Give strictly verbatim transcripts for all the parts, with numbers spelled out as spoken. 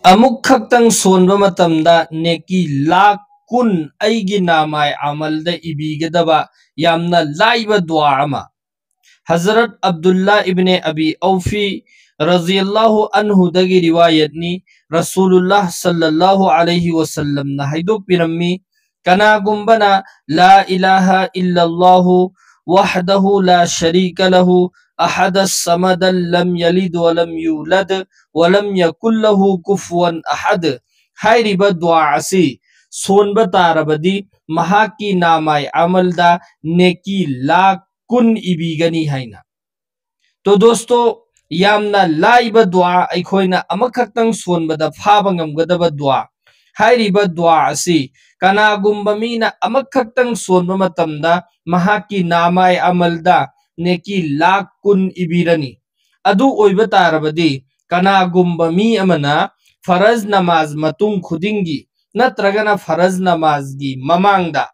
ꯑꯃꯨꯛ ꯈꯛꯇꯪ ꯁꯣꯟꯕ ꯃꯇꯝꯗ ꯅꯦꯀꯤ ꯂꯥꯈ ꯀꯨꯟ ꯑꯩꯒꯤ ꯅꯥꯃꯥꯏ ꯑꯃꯜꯗ ꯏꯕꯤꯒꯗꯕ ꯌꯥꯝꯅ ꯂꯥꯏꯕ ꯗꯨꯋꯥ ꯑꯃ꯫ ꯍꯖꯔꯠ ꯑꯕꯗꯨꯜꯂꯥ ꯏꯕꯅꯦ ꯑꯕꯤ ꯑꯧꯐꯤ ꯔꯖꯤꯌꯜꯂꯥꯍꯨ ꯑꯟꯍꯨꯗꯒꯤ ꯔꯤꯋꯥꯌꯠꯅꯤ꯫ ꯔꯁꯨꯂꯨꯜꯂꯥꯍ ꯁꯜꯂꯜꯂꯥꯍꯨ ꯑꯂꯩꯍꯤ ꯋꯁꯜꯂꯝꯅ ꯍꯥꯏꯗꯣꯛꯄꯤꯔꯝꯃꯤ, ꯀꯅꯥꯒꯨꯝꯕꯅ لا إله إلا الله وحده لا شريك له أحد الصمد لم يلد ولم يولد ولم يكن له كفوا أحد ꯍꯥꯏꯔꯤꯕ ꯗꯨꯋꯥ ꯑꯁꯤ ꯁꯣꯟꯕ ꯇꯥꯔꯕꯗꯤ ꯃꯍꯥꯛꯀꯤ ꯅꯥꯃꯥꯏ ꯑꯃꯜꯗ ꯅꯦꯀꯤ ꯂꯥꯈ ꯀꯨꯟ ꯏꯕꯤꯒꯅꯤ ꯍꯥꯏꯅ꯫ ꯇꯣ ꯗꯣꯁꯇꯣ, ꯌꯥꯝꯅ ꯂꯥꯏꯕ ꯗꯨꯋꯥ, ꯑꯩꯈꯣꯏꯅ ꯑꯃꯈꯛꯇꯪ ꯁꯣꯟꯕꯗ ꯐꯥꯕ ꯉꯝꯒꯗꯕ ꯗꯨꯋꯥ꯫ ꯍꯥꯏꯔꯤꯕ ꯗꯨꯋꯥ ꯑꯁꯤ ꯀꯅꯥꯒꯨꯝꯕ ꯃꯤꯅ ꯑꯃꯈꯛꯇꯪ ꯁꯣꯟꯕ ꯃꯇꯝꯗ ꯃꯍꯥꯛꯀꯤ ꯅꯥꯃꯥꯏ ꯑꯃꯜꯗ ꯅꯦꯀꯤ ꯂꯥꯈ ꯀꯨꯟ ꯏꯕꯤꯔꯅꯤ꯫ ꯑꯗꯨ ꯑꯣꯏꯕ ꯇꯥꯔꯕꯗꯤ ꯀꯅꯥꯒꯨꯝꯕ ꯃꯤ ꯑꯃꯅ ꯐꯔꯖ ꯅꯃꯥꯖ ꯃꯇꯨꯡ ꯈꯨꯗꯤꯡꯒꯤ ꯅꯠꯇ꯭ꯔꯒꯅ ꯐꯔꯖ ꯅꯃꯥꯖꯒꯤ ꯃꯃꯥꯡꯗ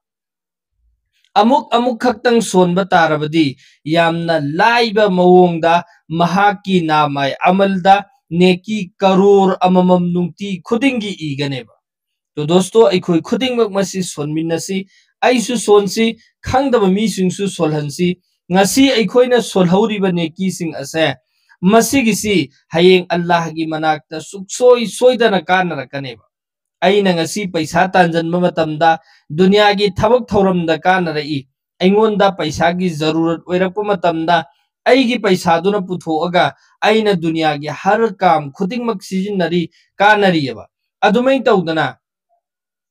ꯑꯃꯨꯛ ꯑꯃꯨꯛ ꯈꯛꯇꯪ ꯁꯣꯟꯕ ꯇꯥꯔꯕꯗꯤ ꯌꯥꯝꯅ ꯂꯥꯏꯕ ꯃꯑꯣꯡꯗ ꯃꯍꯥꯛꯀꯤ ꯅꯥꯃꯥꯏ ꯑꯃꯜꯗ ꯅꯦꯀꯤ ꯀꯔꯣꯔ ꯑꯃꯃꯝ ꯅꯨꯡꯇꯤ ꯈꯨꯗꯤꯡꯒꯤ ꯏꯒꯅꯦꯕ꯫ ꯇꯣ ꯗꯣꯁꯇꯣ, ꯑꯩꯈꯣꯏ ꯈꯨꯗꯤꯡꯃꯛ ꯃꯁꯤ ꯁꯣꯟꯃꯤꯟꯅꯁꯤ꯫ ꯑꯩꯁꯨ ꯁꯣꯟꯁꯤ, ꯈꯪꯗꯕ ꯃꯤꯁꯤꯡꯁꯨ ꯁꯣꯜꯍꯟꯁꯤ꯫ ꯉꯁꯤ ꯑꯩꯈꯣꯏꯅ ꯁꯣꯜꯍꯧꯔꯤꯕ ꯅꯦꯀꯤꯁꯤꯡ ꯑꯁꯦ, ꯃꯁꯤꯒꯤꯁꯤ ꯍꯌꯦꯡ ꯑꯜꯂꯥꯍꯒꯤ ꯃꯅꯥꯛꯇ ꯁꯨꯛꯁꯣꯏ ꯁꯣꯏꯗꯅ ꯀꯥꯟꯅꯔꯛꯀꯅꯦꯕ꯫ ꯑꯩꯅ ꯉꯁꯤ ꯄꯩꯁꯥ ꯇꯥꯟꯖꯟꯕ ꯃꯇꯝꯗ ꯗꯨꯅꯤꯌꯥꯒꯤ ꯊꯕꯛ ꯊꯧꯔꯝꯗ ꯀꯥꯟꯅꯔꯛꯏ꯫ ꯑꯩꯉꯣꯟꯗ ꯄꯩꯁꯥꯒꯤ ꯖꯔꯨꯔꯠ ꯑꯣꯏꯔꯛꯄ ꯃꯇꯝꯗ ꯑꯩꯒꯤ ꯄꯩꯁꯥꯗꯨꯅ ꯄꯨꯊꯣꯛꯑꯒ ꯑꯩꯅ ꯗꯨꯅꯤꯌꯥꯒꯤ ꯍꯔ ꯀꯥꯝ ꯈꯨꯗꯤꯡꯃꯛ ꯁꯤꯖꯤꯟꯅꯔꯤ, ꯀꯥꯟꯅꯔꯤꯑꯕ꯫ ꯑꯗꯨꯃꯥꯏꯅ ꯇꯧꯗꯅ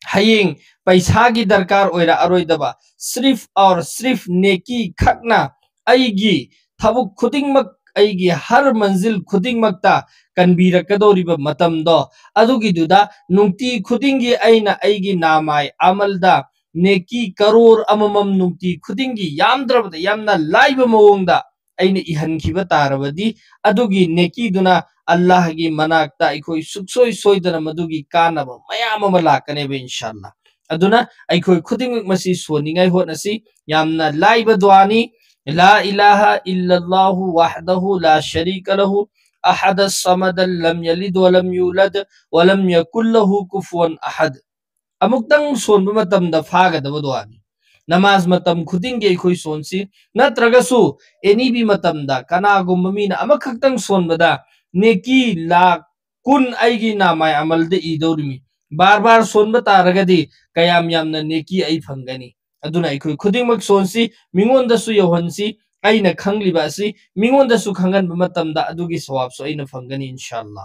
ꯍꯌꯦꯡ ꯄꯩꯁꯥꯒꯤ ꯗꯔꯀꯥꯔ ꯑꯣꯏꯔꯛꯑꯔꯣꯏꯗꯕ, ꯁ꯭ꯔꯤꯐ ꯑꯣꯔ ꯁ꯭ꯔꯤꯐ ꯅꯦꯀꯤ ꯈꯛꯅ ꯑꯩꯒꯤ ꯊꯕꯛ ꯈꯨꯗꯤꯡꯃꯛ, ꯑꯩꯒꯤ ꯍꯔ ꯃꯟꯖꯤꯜ ꯈꯨꯗꯤꯡꯃꯛꯇ ꯀꯟꯕꯤꯔꯛꯀꯗꯧꯔꯤꯕ ꯃꯇꯝꯗꯣ, ꯑꯗꯨꯒꯤꯗꯨꯗ ꯅꯨꯡꯇꯤ ꯈꯨꯗꯤꯡꯒꯤ ꯑꯩꯅ ꯑꯩꯒꯤ ꯅꯥꯃꯥꯏ ꯑꯃꯜꯗ ꯅꯦꯀꯤ ꯀꯔꯣꯔ ꯑꯃꯃꯝ ꯅꯨꯡꯇꯤ ꯈꯨꯗꯤꯡꯒꯤ ꯌꯥꯝꯗ꯭ꯔꯕꯗ ꯌꯥꯝꯅ ꯂꯥꯏꯕ ꯃꯑꯣꯡꯗ ꯑꯩꯅ ꯏꯍꯟꯈꯤꯕ ꯇꯥꯔꯕꯗꯤ, ꯑꯗꯨꯒꯤ ꯅꯦꯀꯤꯗꯨꯅ ꯑꯜꯂꯥꯍꯒꯤ ꯃꯅꯥꯛꯇ ꯑꯩꯈꯣꯏ ꯁꯨꯛꯁꯣꯏ ꯁꯣꯏꯗꯅ ꯃꯗꯨꯒꯤ ꯀꯥꯟꯅꯕ ꯃꯌꯥꯝ ꯑꯃ ꯂꯥꯛꯀꯅꯦꯕ, ꯏꯟꯁꯥꯜꯂꯥ꯫ ꯑꯗꯨꯅ ꯑꯩꯈꯣꯏ ꯈꯨꯗꯤꯡꯃꯛ ꯃꯁꯤ ꯁꯣꯟꯅꯤꯡꯉꯥꯏ ꯍꯣꯠꯅꯁꯤ꯫ ꯌꯥꯝꯅ ꯂꯥꯏꯕ ꯗꯨꯋꯥꯅꯤ꯫ لا إله إلا الله وحده لا شريك له أحد الصمد لم يلد ولم يولد ولم يكن له كفوا أحد. ꯑꯃꯨꯛꯇꯪ ꯁꯣꯟꯕ ꯃꯇꯝꯗ ꯐꯥꯒꯗꯕ ꯗꯨꯋꯥꯅꯤ꯫ ꯅꯃꯥꯖ ꯃꯇꯝ ꯈꯨꯗꯤꯡꯒꯤ ꯑꯩꯈꯣꯏ ꯁꯣꯟꯁꯤ, ꯅꯠꯇ꯭ꯔꯒꯁꯨ ꯑꯦꯅꯤꯕꯤ ꯃꯇꯝꯗ ꯀꯅꯥꯒꯨꯝꯕ ꯃꯤꯅ ꯑꯃꯈꯛꯇꯪ ꯁꯣꯟꯕꯗ ꯅꯦꯀꯤ ꯂꯥꯛ ꯀꯨꯟ ꯑꯩꯒꯤ ꯅꯥꯃꯥꯏ ꯑꯃꯜꯗ ꯏꯗꯧꯔꯤꯃꯤ꯫ ꯕꯥꯔ ꯕꯥꯔ ꯁꯣꯟꯕ ꯇꯥꯔꯒꯗꯤ ꯀꯌꯥꯝ ꯌꯥꯝꯅ ꯅꯦꯀꯤ ꯑꯩ ꯐꯪꯒꯅꯤ? ꯑꯗꯨꯅ ꯑꯩꯈꯣꯏ ꯈꯨꯗꯤꯡꯃꯛ ꯁꯣꯟꯁꯤ, ꯃꯤꯉꯣꯟꯗꯁꯨ ꯌꯧꯍꯟꯁꯤ, ꯑꯩꯅ ꯈꯪꯂꯤꯕ ꯑꯁꯤ ꯃꯤꯉꯣꯟꯗꯁꯨ ꯈꯪꯍꯟꯕ ꯃꯇꯝꯗ ꯑꯗꯨꯒꯤ ꯁꯋꯥꯕꯁꯨ ꯑꯩꯅ ꯐꯪꯒꯅꯤ, ꯏꯟꯁꯥ ꯑꯜꯂꯥ꯫